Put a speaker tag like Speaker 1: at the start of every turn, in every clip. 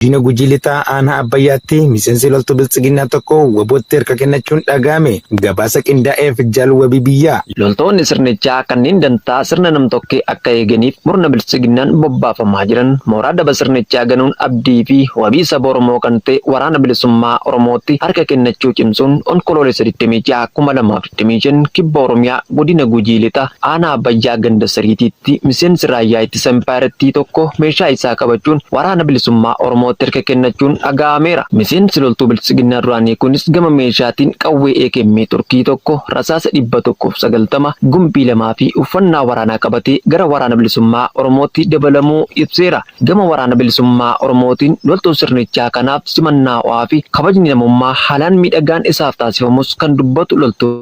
Speaker 1: Godina Gujii Lixaa Aanaa Abbayyaatti miseensi loltuu Biltsiginnaa tokko WBOtti harka kennachuun dhaga'ame. Gabaasa qindaa'eef Jaal Wabii Biyyaa.
Speaker 2: Loltoonni sirnichaa kanneen dantaa sirna nam-tokkee akka eeganiif murna Biltsiginnaan bobbaafamaa jiran mooraa daba sirnichaa ganuun abdii fi wabii saba Oromoo kan ta'e Waraana Bilisummaa Oromootti harka kennachuu cimsuun Onkoloolessa 26, 2025 Kibba Oromiyaa Godina Gujii Lixaa Aanaa Abbayyaa ganda Sariitiitti miseensi raayyaa ittisa impaayerattii tokko meeshaa isaa qabachuun Waraana Bilisummaa Oromootti harka kennachuun dhaga'ameera. Miseensi loltuu Biltsiginnaa duraanii kunis gama meeshaatiin qawwee AKM Turkii tokko, rasaasa 190, gumbii 2 fi uffannaa waraanaa qabatee gara Waraana Bilisummaa Oromootti dabalamuu ibseera. Gama Waraana Bilisummaa Oromootiin loltuu sirnichaa kanaaf simannaa ho'aa fi kabajni namummaa haalaan miidhagaan isaaf taasifamus kan dubbatu loltuu.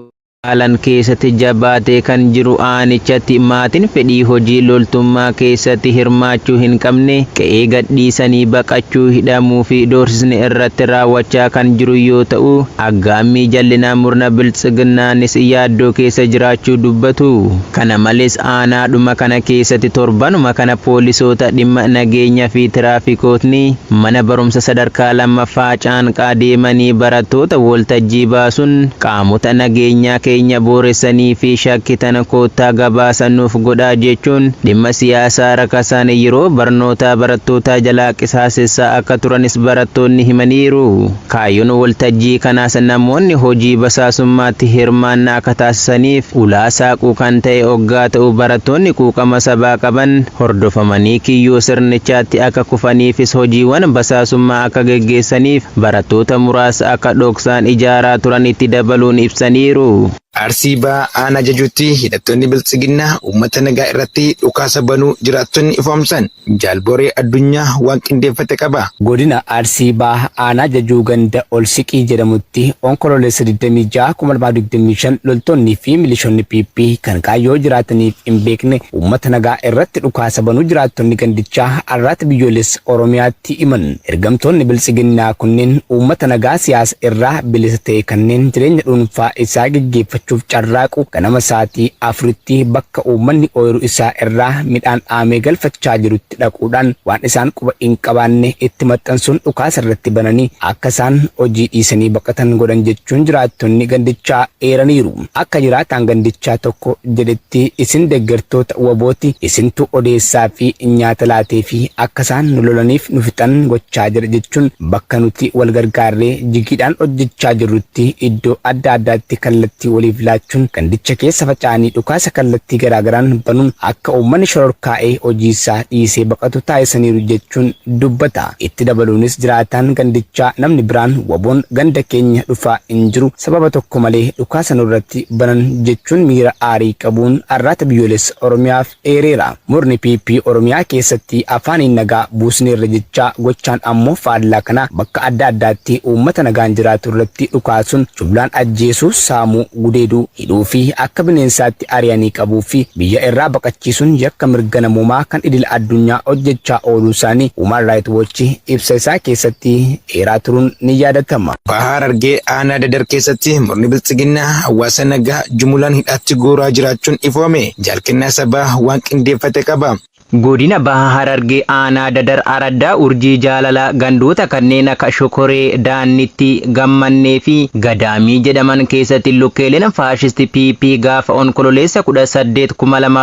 Speaker 3: Haalan keessatti jabaatee kan jiru aanichatti maatiin fedhii hojii loltummaa keessatti hirmaachuu hin qabne qe'ee gadhiisanii baqachuu, hidhamuu fi doorsisni irratti raawwachaa kan jiru yoo ta'u, aggaammii jallinaa murna Biltsiginnaanis yaaddoo keessa jiraachuu dubbatu. Kana malees aanaadhuma kana keessatti torbanuma kana poolisoota dhimma nageenya fi tiraafikootni mana barumsa sadarkaa 2ffaa Caanqaa deemanii barattoota woltajjii baasun qaamota nageenyaa keenya booressanii fi shakkitan koottaa gabaasa nuuf godhaa jechuun dhimma siyaasaa rakasaan yeroo barnootaa barattootaa jalaa qisaasessaa akka turanis barattoonni himaniiru. Kaayyoon woltajjii kanaas namoonni hojii basaasummaatti hirmaannaa akka taasisaniif ulaa saaquu kan ta'e oggaa ta'u barattoonni quuqama sabaa qaban hordofamanii kiyyoo sirnichaatti akka kufaniifis hojiiwwan basaasummaa akka geggeessaniif barattoota muraasa akka dhoksaan ijaaraa turan itti dabaluun ibsaniiru.
Speaker 1: Arsii Bahaa Aanaa Jajuutti hidhattoonni Biltsiginnaa uummata nagaa irratti dhukaasa banuu jiraattonni ifoomsan. Jaal Boree Addunyaa waan qindeeffate qaba.
Speaker 4: Godina Arsii Bahaa Aanaa Jajuu ganda Ol Siqii jedhamutti Onkoloolessa 26, 2025 loltoonnii fi milishoonni PP kan kaayyoo jiraataniif hin beekne uummata nagaa irratti dhukaasa banuu jiraattonni gandichaa Arraata Biyyoolessa Oromiyaatti himan. Ergamtoonni Biltsiginnaa kunneen uummata nagaa siyaasa irraa bilisa ta'e kanneen jireenya dhuunfaa isaa geggeeffachuuf carraaqu ganama sa'aatii 4tti bakka uummanni ooyiruu isaa irraa midhaan haamee galfachaa jirutti dhaquudhaan waan isaan quba hin qabaanne itti maxxansuun dhukaasa irratti bananii akka isaan hojii dhiisanii baqatan godhan jechuun jiraattonni gandichaa eeraniiru. Akka jiraataan gandichaa tokko jedhetti isin deggertoota wbo ti, isintu odeessaa fi nyaata laateefii akka isaan nu lolaniif nu fixan gochaa jira jechuun bakka nuti wal gargaarree jigiidhaan hojjechaa jirrutti iddoo adda addaatti kallattii waliif laachuun gandicha keessa faca'anii dhukaasa kallattii garaagaraan banuun akka uummanni shororkaa'ee hojiisaa dhiisee baqatu taasisaniiru jechuun dubbata. Itti dabaluunis jiraataan gandichaa namni biraan WBOn ganda keenya dhufaa hin jiru, sababa tokko malee dhukaasa nurratti banan jechuun miira aarii qabuun Arraata Biyyoolessa Oromiyaaf eereera. Murni PP Oromiyaa keessatti afaaniin nagaa buusneerra jechaa gochaan ammoo faallaa kanaa bakka adda addaatti uummata nagaan jiraatu irratti dhukaasuun jumlaan ajjeesuu, saamuu, gudeeduu, hidhuu fi akka bineensaatti ari'anii qabuu fi biyya irraa baqachiisuun yakka mirga namoomaa kan idil addunyaa hojjechaa ooluu isaanii Human Right Watch ibsa isaa keessatti eeraa turuun ni yaadatama.
Speaker 1: Baha Harargee aanaa Dadar keessatti murni Biltsiginnaa hawaasa nagaa jumulaan hidhaatti guuraa jiraachuun ifoome. Jaal Kennaa Sabaa waan qindeeffate qaba.
Speaker 3: Godina Baha Harargee Aanaa Dadar Araddaa Urjii Jaalalaa gandoota kanneen akka Shokoree, Daannitti, Gammannee fi Gadaamii jedhaman keessatti lukkeeleen faashisti PP gaafa Onkololeessa 18,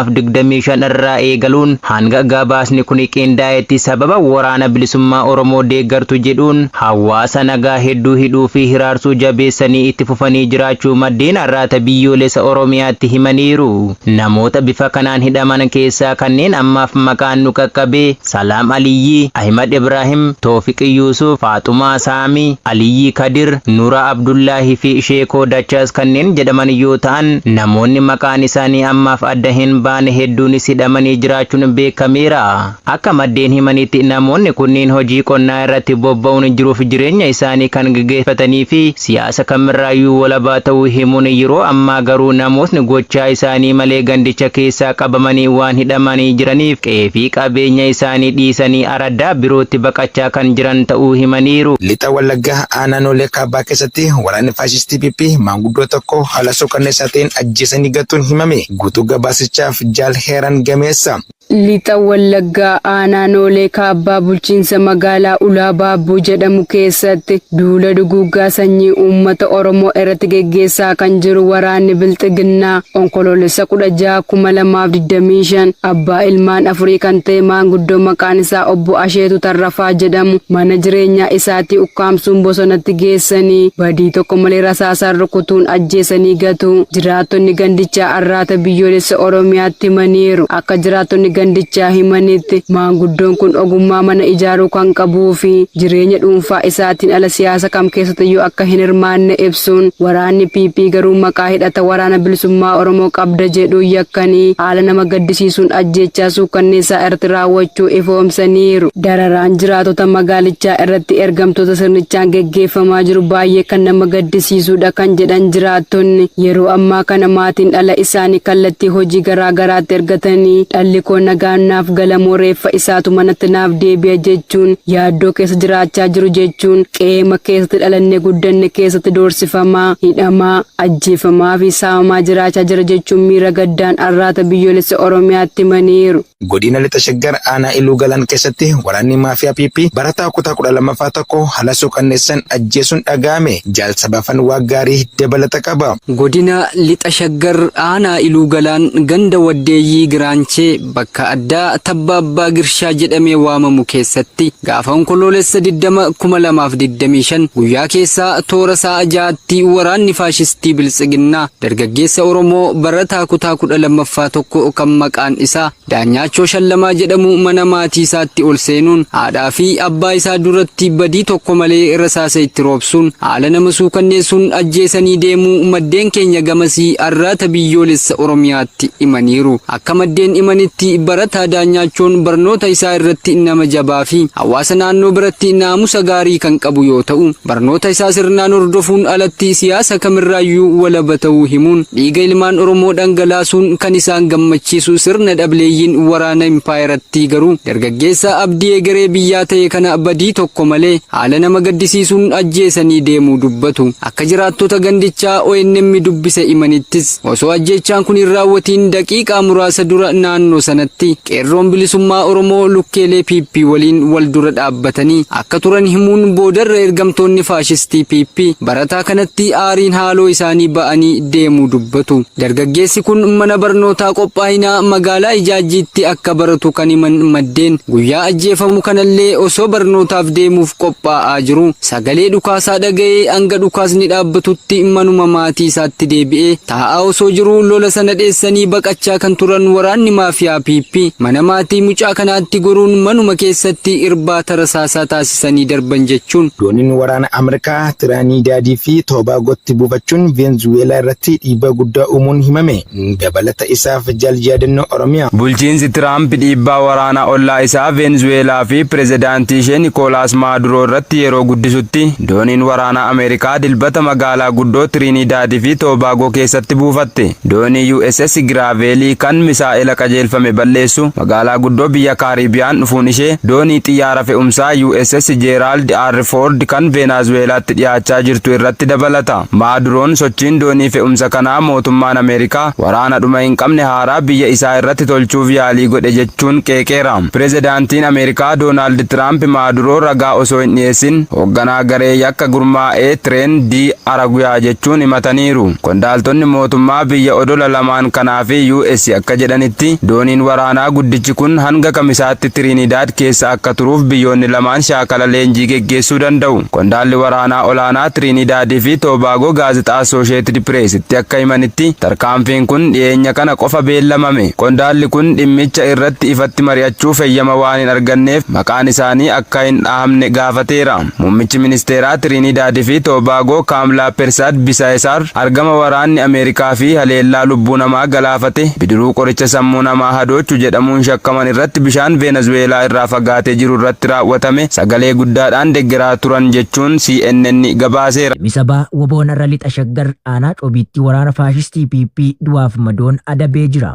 Speaker 3: 2025 irraa eegaluun hanga gabaasni kuni qindaa'etti sababa Waraana Bilisummaa Oromoo deeggartu jedhuun hawaasa nagaa hedduu hidhuu fi hiraarsuu jabeessanii itti fufanii jiraachuu maddeen Arraata Biyyoolessa Oromiyaatti himaniiru. Namoota bifa kanaan hidhaman keessaa kanneen ammaaf maqaan nu qaqqabe, Salaam Aliyyii, Ahimad Ibraahim, Toofiq Yuusuf, Faaxumaa Saamii, Aliyyii Kadir, Nuuraa Abdullaahii fi Sheekoo Dachaas kanneen jedhaman yoo ta'an, namoonni maqaan isaanii ammaaf adda hin baane hedduunis hidhamanii jiraachuun beekameera. Akka maddeen himanitti namoonni kunniin hojii qonnaa irratti bobba'uun jiruuf jireenya isaanii kan gegeeffatanii fi siyaasa kamirraayyuu walabaa ta'uu himuun yeroo ammaa garuu namootni gochaa isaanii malee gandicha keessaa qabamanii waan hidhamanii jiraniif qe'ee fi qabeenya isaanii dhiisanii araddaa birootti baqachaa kan jiran ta'uu himaniiru.
Speaker 1: Lixa Wallaggaa aanaa Noolee Kaabaa keessatti waraanni faashistii PP maanguddoo tokko haala suukanneessaa ta'een ajjeesanii gatuun himame. Guutuu gabaasichaaf Jaal Heeran Gameessa.
Speaker 5: Lixa Wallaggaa Aanaa Noolee Kaabbaa bulchiinsa magaalaa Ulaa Baabboo jedhamu keessatti duula duguuggaa sanyii uummata Oromoo irratti geggeessaa kan jiru waraanni Bilxiginnaa Onkoloolessa 16, 2025 abbaa ilmaan afurii kan ta'e maanguddoo maqaan isaa Obbo Asheetu Tarrafaa jedhamu mana jireenyaa isaatii ukkaamsuun bosonatti geessanii badii tokko malee rasaasaan rukutuun ajjeesanii gatu jiraattonni gandichaa Arraata Biyyoolessa Oromiyaatti himaniiru. Akka jiraattonni gandichaa himanitti, maanguddoon kun ogummaa mana ijaaruu kan qabuu fi jireenya dhuunfaa isaatiin ala siyaasa kam keessattiyyuu akka hin hirmaanne ibsuun, waraanni PP garuu maqaa hidhata Waraana Bilisummaa Oromoo qabda jedhuun yakkanii haala nama gaddisiisuun ajjeechaa suukkanneessaa irratti raawwachuu ifoomsaniiru. Dararaan jiraatota magaalichaa irratti ergamtoota sirnichaan geggeeffamaa jiru baay'ee kan nama gaddisiisuudha kan jedhan jiraattonni, yeroo ammaa kana maatiin dhala isaanii kallattii hojii garaa garaatti ergatanii dhalli koo nagaan naaf galamoo reeffa isaatu manatti naaf deebi'a jechuun yaaddoo keessa jiraachaa jiru jechuun, qe'eema keessatti dhalannee guddanne keessatti doorsifamaa, hidhamaa, ajjeefamaa fi saamamaa jiraachaa jira jechuun miira gaddaan Arraata Biyyoolessa Oromiyaatti himaniiru.
Speaker 1: Godina Lixa Shaggar Aanaa Iluu Galaan keessatti waraanni maafiyaa PP barataa kutaa 12ffaa tokko haala suukanneessan ajjeesuun dhaga'ame. Jaal Sabaafan Waaqgaarii dabalata qaba.
Speaker 6: Godina Lixa Shaggar Aanaa Iluu Galaan ganda Waddeeyyii Giraanchee bakka addaa Tabba Abbaa Girshaa jedhamee waamamu keessatti gaafa Onkoloolessa 20, 2025 guyyaa keessaa toora sa'a 6tti waraanni faashistii Biltsiginnaa dargaggeessa Oromoo barataa kutaa 12ffaa tokko kan maqaan isaa Daanyaachoo Shallamaa jedhamu mana maatii isaatti ol seenuun haadhaa fi abbaa isaa duratti badii tokko malee rasaasa itti roobsuun haala nama suukanneessuun ajjeesanii deemuu maddeen keenya gamasii Arraata Biyyoolessa Oromiyaatti himaniiru. Akka maddeen himanitti, barataa Daanyaachoon barnoota isaa irratti nama jabaa fi hawaasa naannoo biratti naamusa gaarii kan qabu yoo ta'u, barnoota isaa sirnaan hordofuun alatti siyaasa kamirraayyuu walaba ta'uu himuun, dhiiga ilmaan Oromoo dhangalaasuun kan isaan gammachiisu sirna dhableeyyiin waraana impaayerattii garuu dargaggeessa abdii egeree biyyaa ta'e kana badii tokko malee haala nama gaddisiisuun ajjeesanii deemuu dubbatu. Akka jiraattota gandichaa ONM dubbise himanittis, osoo ajjeechaan kun hin raawwatiin daqiiqaa muraasa dura naannoo sanatti Qeerroon Bilisummaa Oromoo lukkeelee PP waliin wal dura dhaabbatanii akka turan himuun, boodarra ergamtoonni faashistii PP barataa kanatti aariin haaloo isaanii ba'anii deemuu dubbatu. Dargaggeessi kun mana barnootaa qophaa'inaa magaalaa Ijaajjiitti akka baratu kan himan maddeen, guyyaa ajjeefamu kanallee osoo barnootaaf deemuuf qophaa'aa jiruu sagalee dhukaasaa dhaga'ee hanga dhukaasni dhaabbatutti manuma maatii isaatti deebi'ee taa'aa osoo jiruu lola sana dheessanii baqachaa kan turan waraanni maafiyaa PP mana maatii mucaa kanaatti goruun manuma keessatti irbaata rasaasaa taasisanii darban jechuun
Speaker 1: Dooniin waraana Ameerikaa Tiraaniidaadii fi Toobaagootti buufachuun Veenzuweelaa irratti dhiibbaa guddaa uumuun himame. Dabalata isaaf Jaal Yaadannoo Oromiyaa.
Speaker 7: Bulchiinsi Tiraamp dhiibbaa waraanaa ollaa isaa Veenzuweelaa fi pirezidaantii ishee Nikoolaas Maaduroo irratti yeroo guddisutti, dooniin waraanaa Ameerikaa Dilbata magaalaa guddoo Tiriinidaad fi Toobaagoo keessatti buufatte. Doonii USS Giraaveelii kan misaa'ela qajeelfame balleessu magaalaa guddoo biyya Kaariibiyaan dhufuun ishee doonii xiyyaara fe'umsaa USS Jeeraald R. Foord kan Veenaazuweelaatti dhiyaachaa jirtu irratti dabalata. Maaduroon sochiin doonii fe'umsa kanaa mootummaan Ameerikaa waraana dhuma hin qabne haaraa biyya isaa irratti tolchuuf yaalii godhe jechuun qeeqeera. Pirezidaantiin Ameerikaa Doonaald Tiraamp Maaduroo ragaa osoo hin dhiyeessin hoogganaa garee yakka gurmaa'ee Tireen di Araguyaa jechuun himataniiru. Qondaaltonni mootummaa biyya odola lamaan kanaa fi US akka jedhanitti, dooniin waraanaa guddichi kun hanga Kamisaatti Tiriinidaad keessa akka turuuf biyyoonni lamaan shaakala leenjii geggeessuu danda'u. Qondaalli waraanaa olaanaa Tiriinidaadii fi Toobaagoo gaazexaa Asoosheetid Pireesitti akka himanitti, tarkaanfiin kun dhiyeenya kana qofa beellamame. Qondaalli kun dhimmicha irratti ifatti mari'achuuf heyyama waan hin arganneef maqaan isaanii akka hin dhahamne gaafateera. Muummichi ministeeraa Tiriinidaad fi Toobaagoo Kaamlaa Persaad Bisaayisaar argama waraanni Ameerikaa fi haleellaa lubbuu namaa galaafate bidiruu qoricha sammuu namaa hadoochu jedhamuun shakkaman irratti bishaan Venezuweelaa irraa fagaatee jiru irratti raawwatame sagalee guddaadhaan deggeraa turan jechuun CNN gabaaseera.
Speaker 8: Misabaa WBOn har'a Lixa Shaggar aanaa Cobiitti waraana faashistii PP du'aaf madoon adabee jira.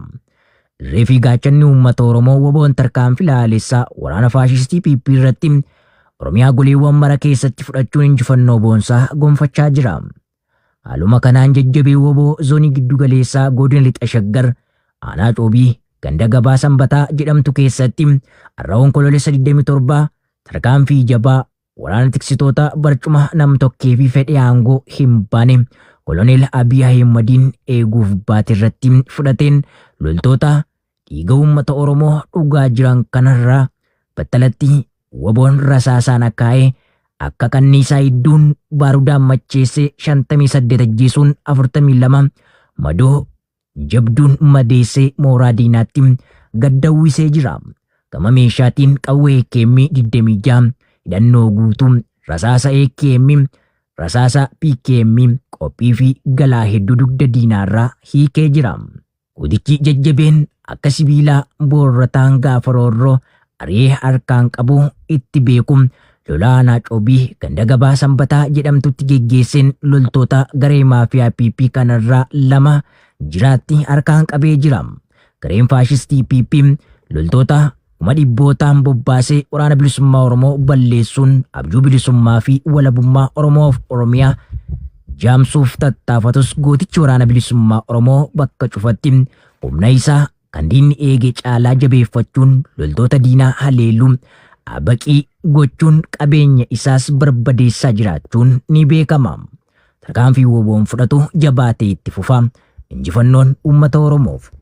Speaker 8: Irree fi gaachanni uummata Oromoo WBOn tarkaanfii laalessaa waraana faashistii PP irratti Oromiyaa goleewwan mara keessatti fudhachuun injifannoo boonsaa gonfachaa jira. Haaluma kanaan jajjabee WBO zoonii giddu galeessaa godina Lixa Shaggar aanaa Coobii ganda gabaa Sanbataa jedhamtu keessatti har'a Onkoloolessa 27 tarkaanfii jabaa waraana tiksitoota barcuma nam-tokkee fi fedhii aangoo hin baane Koloneel Abiy Ahimadiin eeguuf baate irratti fudhateen loltoota dhiiga uummata Oromoo dhugaa jiran kanarraa battalatti WBOn rasaasaan akaa'ee akka kanniisaa idduun baarudaan macheessee 58 ajjeesuun 42 madoo jabduun madeessee mooraa diinaatti gaddawwisee jira. Gama meeshaatiin qawwee AKM 26 hidhannoo guutuu, rasaasa AKM, rasaasa PKM, qophii fi galaa hedduu dugda diinaarraa hiikee jira. Gootichi jajjabeen akka sibiilaa boorrataan gaafa roorroo ari'ee harkaan qabu itti beeku lola aanaa Coobii ganda gabaa Sanbataa jedhamtutti geggeesseen loltoota garee maafiyaa PP kanarraa 2 jiraatti harkaan qabee jira. Gareen faashistii PP loltoota kuma dhibbootaan bobbaasee waraana bilisummaa Oromoo balleessuun abjuu bilisummaa fi walabummaa Oromoof Oromiyaa jaamsuuf tattaafatus gootichi waraana bilisummaa Oromoo bakka cufatti humna isaa kan diinni eege caalaa jabeeffachuun loltoota diinaa haleeluu abaqii gochuun qabeenya isaas barbadeessaa jiraachuun ni beekama. Tarkaanfii WBOn fudhatu jabaatee itti fufa. Injifannoon uummata Oromoof.